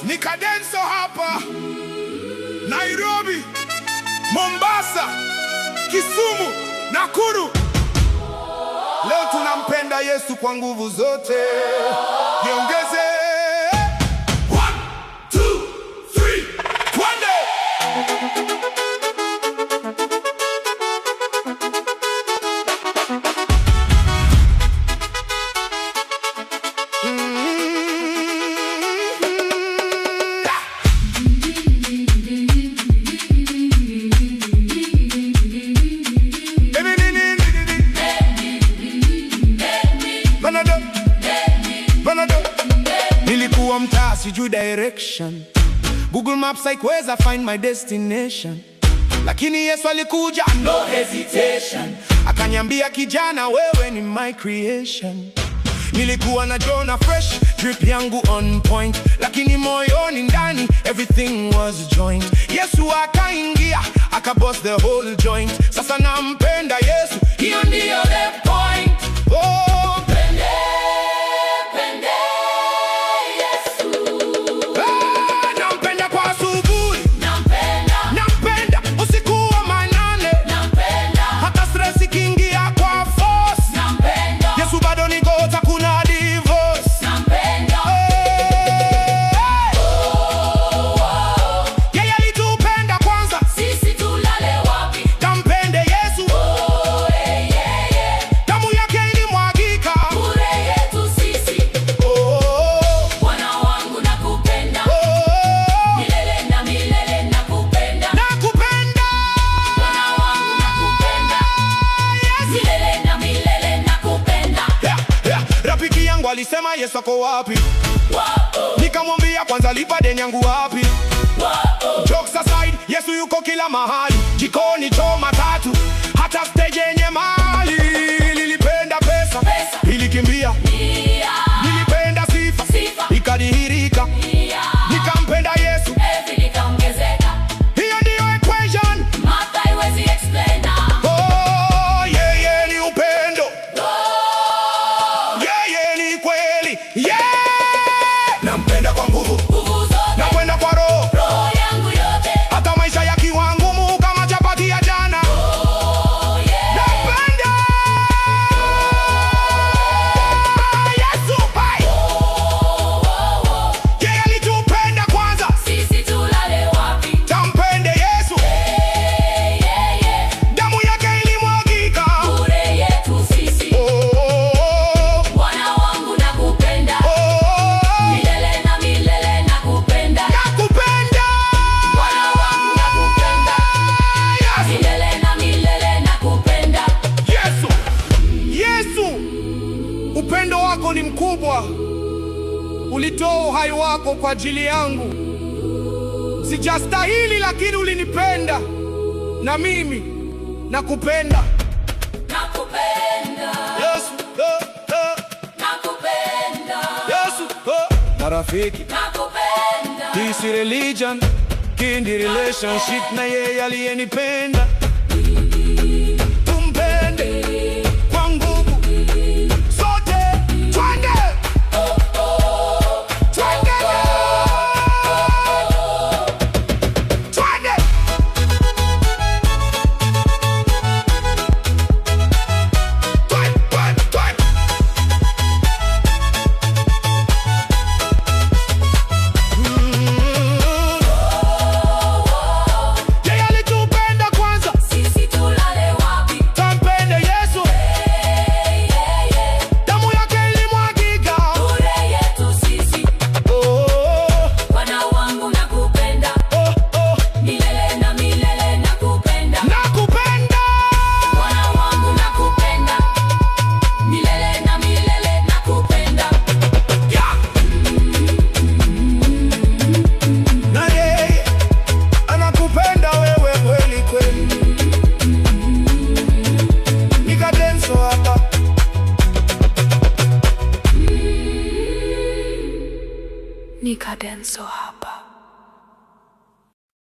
Ni Kadenso hapa Nairobi, Mombasa, Kisumu, Nakuru. Leo tunampenda Yesu kwa nguvu zote. Jiongeze. One, two, three, twende! Banado, banado. Nilikuwa mtaa, sijui direction. Google Maps haikuweza find my destination, lakini Yesu alikuja, no hesitation. Akaniambia, "Kijana, wewe ni my creation." Nilikuwa najiona fresh, drip yangu on point, lakini moyoni ndani everything was joint. Yesu akaingia, akaboss the whole joint. Sasa nampenda Yesu, hiyo ndiyo the point. Oh, Pende, pende Yesu. Ah, nampenda kwa asubuhi, Nampenda, nampenda usiku wa manane, nampenda, hata stress ikiingia kwa force. Nampenda, Yesu bado ni God, hakuna divorce. Nampenda. Hey! Yeye alitupenda kwanza, Sisi tulale wapi? tampende Yesu, Oh, hey, yeah. damu yake ilimwagika. Bure yetu sisi. Oh, Bwana wangu nakupenda. oh, Milele na milele nakupenda. Nakupenda. Bwana wangu nakupenda. Yesu. Milele na milele nakupenda. Yeah. Rafiki yangu alisema, "Yesu ako wapi?" Whoa, Nikamwambia, "Kwanza lipa deni yangu wapi?" Whoa. Jokes aside, Yesu yuko kila mahali, jikoni, choo, matatu, hata stage yenye mali. Nilipenda pesa, Pesa. Ilikimbia. Yeah, Nilipenda sifa, Sifa. Ikadhihirika. Yeah. Nikampenda Yesu, Every ikaongezeka. Hiyo ndiyo equation. Math haiwezi explain. Oh, yeye ni upendo, Oh, yeye ni kweli. Yeah! Nampenda kwa nguvu, nguvu zote, nakwenda kwa roho, roho yangu yote. Hata maisha yakiwa ngumu kama chapati ya jana. Oh, yeah. Napenda Yesu, pai. Oh. Yeye alitupenda kwanza, Sisi tulale wapi? tampende Yesu, Hey, yeah. Damu yake ilimwagika. Bure yetu sisi. Oh, Bwana wangu nakupenda. oh, Milele na milele nakupenda. Nakupenda. Bwana wangu nakupenda. Yesu, Milele na milele nakupenda. Yesu, Yesu, upendo wako ni mkubwa. Ulitoa uhai wako kwa ajili yangu. Sijastahili, lakini ulinipenda, na mimi nakupenda. Nakupenda. Yesu, eh, eh, Nakupenda. Yesu, eh. Marafiki, Nakupenda. this religion, kindi relationship na yeye aliyenipenda. Tumpende kwa nguvu sote, twende twende twende. Twende, twende, twende. Yeye alitupenda kwanza, Sisi tulale wapi? tampende Yesu, Hey, yeah. Damu yake ilimwagika. Bure yetu sisi. Oh, Bwana wangu nakupenda. oh. Milele na milele nakupenda. Nakupenda. Bwana wangu nakupenda. Milele na milele nakupenda. Yeah. Na yeye anakupenda wewe kweli kweli. Nikadenso hapa. Nikadenso hapa.